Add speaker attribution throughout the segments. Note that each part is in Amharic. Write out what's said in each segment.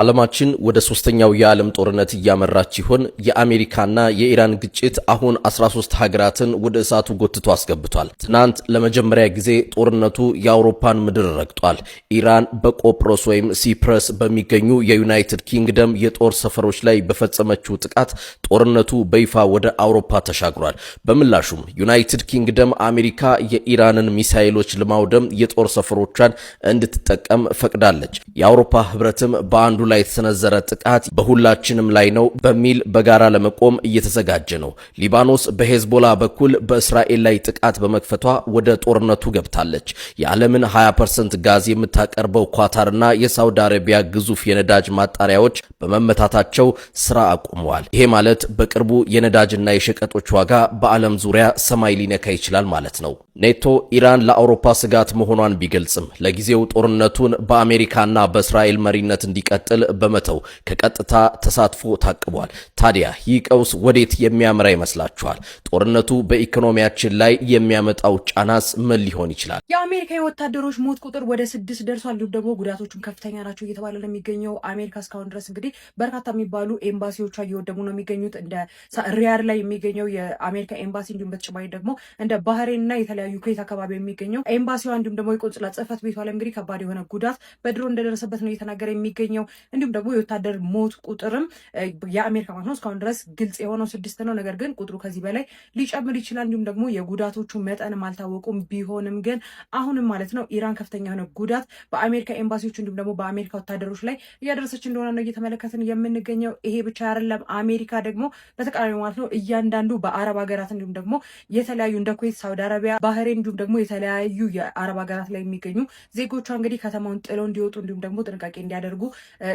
Speaker 1: ዓለማችን ወደ ሶስተኛው የዓለም ጦርነት እያመራች ይሆን? የአሜሪካና የኢራን ግጭት አሁን 13 ሀገራትን ወደ እሳቱ ጎትቶ አስገብቷል። ትናንት ለመጀመሪያ ጊዜ ጦርነቱ የአውሮፓን ምድር ረግጧል። ኢራን በቆጵሮስ ወይም ሲፕረስ በሚገኙ የዩናይትድ ኪንግደም የጦር ሰፈሮች ላይ በፈጸመችው ጥቃት ጦርነቱ በይፋ ወደ አውሮፓ ተሻግሯል። በምላሹም ዩናይትድ ኪንግደም አሜሪካ የኢራንን ሚሳይሎች ለማውደም የጦር ሰፈሮቿን እንድትጠቀም ፈቅዳለች። የአውሮፓ ህብረትም በአንዱ ላይ የተሰነዘረ ጥቃት በሁላችንም ላይ ነው በሚል በጋራ ለመቆም እየተዘጋጀ ነው። ሊባኖስ በሄዝቦላ በኩል በእስራኤል ላይ ጥቃት በመክፈቷ ወደ ጦርነቱ ገብታለች። የዓለምን 20% ጋዝ የምታቀርበው ኳታርና የሳውዲ አረቢያ ግዙፍ የነዳጅ ማጣሪያዎች በመመታታቸው ስራ አቁመዋል። ይሄ ማለት በቅርቡ የነዳጅና የሸቀጦች ዋጋ በዓለም ዙሪያ ሰማይ ሊነካ ይችላል ማለት ነው። ኔቶ ኢራን ለአውሮፓ ስጋት መሆኗን ቢገልጽም ለጊዜው ጦርነቱን በአሜሪካና በእስራኤል መሪነት እንዲቀጥል በመተው ከቀጥታ ተሳትፎ ታቅቧል። ታዲያ ይህ ቀውስ ወዴት የሚያመራ ይመስላችኋል? ጦርነቱ በኢኮኖሚያችን ላይ የሚያመጣው ጫናስ ምን ሊሆን ይችላል?
Speaker 2: የአሜሪካ የወታደሮች ሞት ቁጥር ወደ 6 ደርሷል። እንዲሁም ደግሞ ጉዳቶቹም ከፍተኛ ናቸው እየተባለ ነው የሚገኘው። አሜሪካ እስካሁን ድረስ እንግዲህ በርካታ የሚባሉ ኤምባሲዎቿ እየወደሙ ነው የሚገኙት። እንደ ሪያድ ላይ የሚገኘው የአሜሪካ ኤምባሲ፣ እንዲሁም በተጨማሪ ደግሞ እንደ ባህሬን እና የተለያዩ ኩዌት አካባቢ የሚገኘው ኤምባሲዋ፣ እንዲሁም ደግሞ የቆንጽላ ጽሕፈት ቤቷ ላይ እንግዲህ ከባድ የሆነ ጉዳት በድሮን እንደደረሰበት ነው እየተናገረ የሚገኘው። እንዲሁም ደግሞ የወታደር ሞት ቁጥርም የአሜሪካ ማለት ነው እስካሁን ድረስ ግልጽ የሆነው 6 ነው። ነገር ግን ቁጥሩ ከዚህ በላይ ሊጨምር ይችላል። እንዲሁም ደግሞ የጉዳቶቹ መጠንም አልታወቁም። ቢሆንም ግን አሁንም ማለት ነው ኢራን ከፍተኛ የሆነ ጉዳት በአሜሪካ ኤምባሲዎች እንዲሁም ደግሞ በአሜሪካ ወታደሮች ላይ እያደረሰች እንደሆነ ነው እየተመለከትን የምንገኘው። ይሄ ብቻ አይደለም። አሜሪካ ደግሞ በተቃራኒ ማለት ነው እያንዳንዱ በአረብ ሀገራት እንዲሁም ደግሞ የተለያዩ እንደ ኩዌት፣ ሳውዲ አረቢያ፣ ባህሬን እንዲሁም ደግሞ የተለያዩ የአረብ ሀገራት ላይ የሚገኙ ዜጎቿ እንግዲህ ከተማውን ጥለው እንዲወጡ እንዲሁም ደግሞ ጥንቃቄ እንዲያደርጉ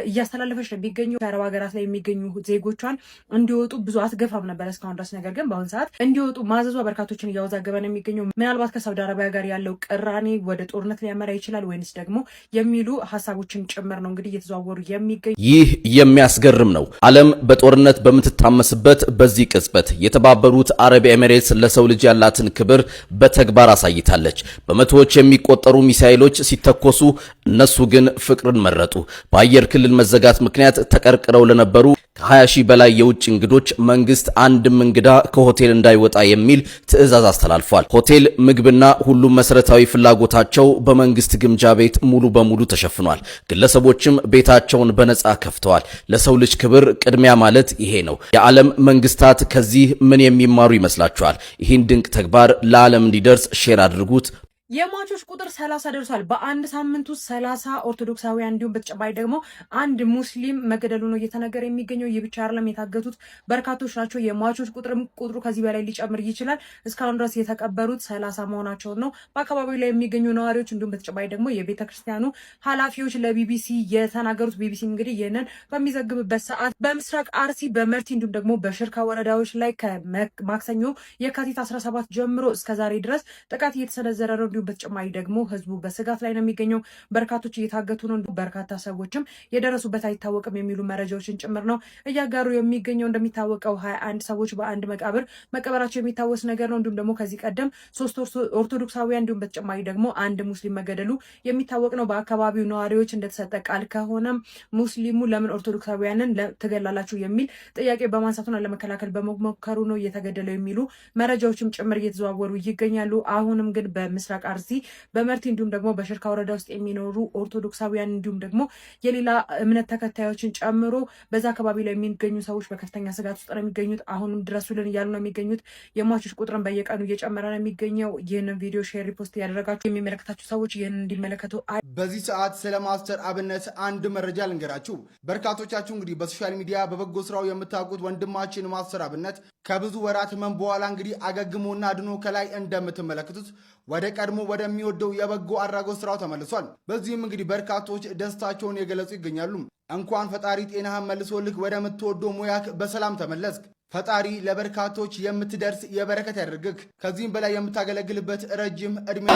Speaker 2: እያስተላለፈች ነው የሚገኙ። የአረብ ሀገራት ላይ የሚገኙ ዜጎቿን እንዲወጡ ብዙ አትገፋም ነበር እስካሁን ድረስ። ነገር ግን በአሁን ሰዓት እንዲወጡ ማዘዟ በርካቶችን እያወዛገበ ነው የሚገኘው። ምናልባት ከሳውዲ አረቢያ ጋር ያለው ቅራኔ ወደ ጦርነት ሊያመራ ይችላል ወይንስ ደግሞ የሚሉ ሀሳቦችን ጭምር ነው እንግዲህ እየተዘዋወሩ የሚገኙ።
Speaker 1: ይህ የሚያስገርም ነው። ዓለም በጦርነት በምትታመስበት በዚህ ቅጽበት የተባበሩት አረብ ኤሚሬትስ ለሰው ልጅ ያላትን ክብር በተግባር አሳይታለች። በመቶዎች የሚቆጠሩ ሚሳይሎች ሲተኮሱ እነሱ ግን ፍቅርን መረጡ። በአየር ክልል መዘጋት ምክንያት ተቀርቅረው ለነበሩ ከ20 ሺህ በላይ የውጭ እንግዶች መንግስት አንድም እንግዳ ከሆቴል እንዳይወጣ የሚል ትዕዛዝ አስተላልፏል። ሆቴል፣ ምግብና ሁሉም መሰረታዊ ፍላጎታቸው በመንግስት ግምጃ ቤት ሙሉ በሙሉ ተሸፍኗል። ግለሰቦችም ቤታቸውን በነጻ ከፍተዋል። ለሰው ልጅ ክብር ቅድሚያ ማለት ይሄ ነው። የዓለም መንግስታት ከዚህ ምን የሚማሩ ይመስላችኋል? ይህን ድንቅ ተግባር ለዓለም እንዲደርስ share አድርጉት።
Speaker 2: የሟቾች ቁጥር 30 ደርሷል። በአንድ ሳምንት ውስጥ 30 ኦርቶዶክሳውያን እንዲሁም በተጨማሪ ደግሞ አንድ ሙስሊም መገደሉ ነው እየተነገረ የሚገኘው። ይህ ብቻ አይደለም፣ የታገቱት በርካቶች ናቸው። የሟቾች ቁጥርም ቁጥሩ ከዚህ በላይ ሊጨምር ይችላል። እስካሁን ድረስ የተቀበሩት 30 መሆናቸውን ነው በአካባቢው ላይ የሚገኙ ነዋሪዎች እንዲሁም በተጨማሪ ደግሞ የቤተክርስቲያኑ ኃላፊዎች ለቢቢሲ የተናገሩት። ቢቢሲ እንግዲህ ይህንን በሚዘግብበት ሰዓት በምስራቅ አርሲ በመርቲ እንዲሁም ደግሞ በሽርካ ወረዳዎች ላይ ከማክሰኞ የካቲት 17 ጀምሮ እስከዛሬ ድረስ ጥቃት እየተሰነዘረ ነው። እንዲሁም በተጨማሪ ደግሞ ህዝቡ በስጋት ላይ ነው የሚገኘው። በርካቶች እየታገቱ ነው። በርካታ ሰዎችም የደረሱበት አይታወቅም የሚሉ መረጃዎችን ጭምር ነው እያጋሩ የሚገኘው። እንደሚታወቀው 21 ሰዎች በአንድ መቃብር መቀበራቸው የሚታወስ ነገር ነው። እንዲሁም ደግሞ ከዚህ ቀደም 3 ኦርቶዶክሳውያን እንዲሁም በተጨማሪ ደግሞ አንድ ሙስሊም መገደሉ የሚታወቅ ነው። በአካባቢው ነዋሪዎች እንደተሰጠ ቃል ከሆነም ሙስሊሙ ለምን ኦርቶዶክሳውያንን ትገላላችሁ የሚል ጥያቄ በማንሳቱና ለመከላከል በመሞከሩ ነው እየተገደለው የሚሉ መረጃዎችም ጭምር እየተዘዋወሩ ይገኛሉ። አሁንም ግን በምስራቅ አርሲ በመርቲ እንዲሁም ደግሞ በሽርካ ወረዳ ውስጥ የሚኖሩ ኦርቶዶክሳውያን እንዲሁም ደግሞ የሌላ እምነት ተከታዮችን ጨምሮ በዛ አካባቢ ላይ የሚገኙ ሰዎች በከፍተኛ ስጋት ውስጥ ነው የሚገኙት። አሁንም ድረሱልን እያሉ ነው የሚገኙት። የሟቾች ቁጥርን በየቀኑ እየጨመረ ነው የሚገኘው። ይህንን ቪዲዮ share፣ repost ያደረጋችሁ የሚመለከታችሁ ሰዎች ይህንን እንዲመለከቱ።
Speaker 3: በዚህ ሰዓት ስለ ማስተር አብነት አንድ መረጃ ልንገራችሁ። በርካቶቻችሁ እንግዲህ በ social media በበጎ ስራው የምታውቁት ወንድማችን ማስተር አብነት ከብዙ ወራት ህመም በኋላ እንግዲህ አገግሞና ድኖ ከላይ እንደምትመለከቱት ወደ ቀድሞ ወደሚወደው የበጎ አድራጎት ስራው ተመልሷል። በዚህም እንግዲህ በርካቶች ደስታቸውን የገለጹ ይገኛሉ። እንኳን ፈጣሪ ጤናህን መልሶልህ ወደምትወደው ሙያክ በሰላም ተመለስክ። ፈጣሪ ለበርካቶች የምትደርስ የበረከት ያደርግህ። ከዚህም በላይ የምታገለግልበት ረጅም እድሜ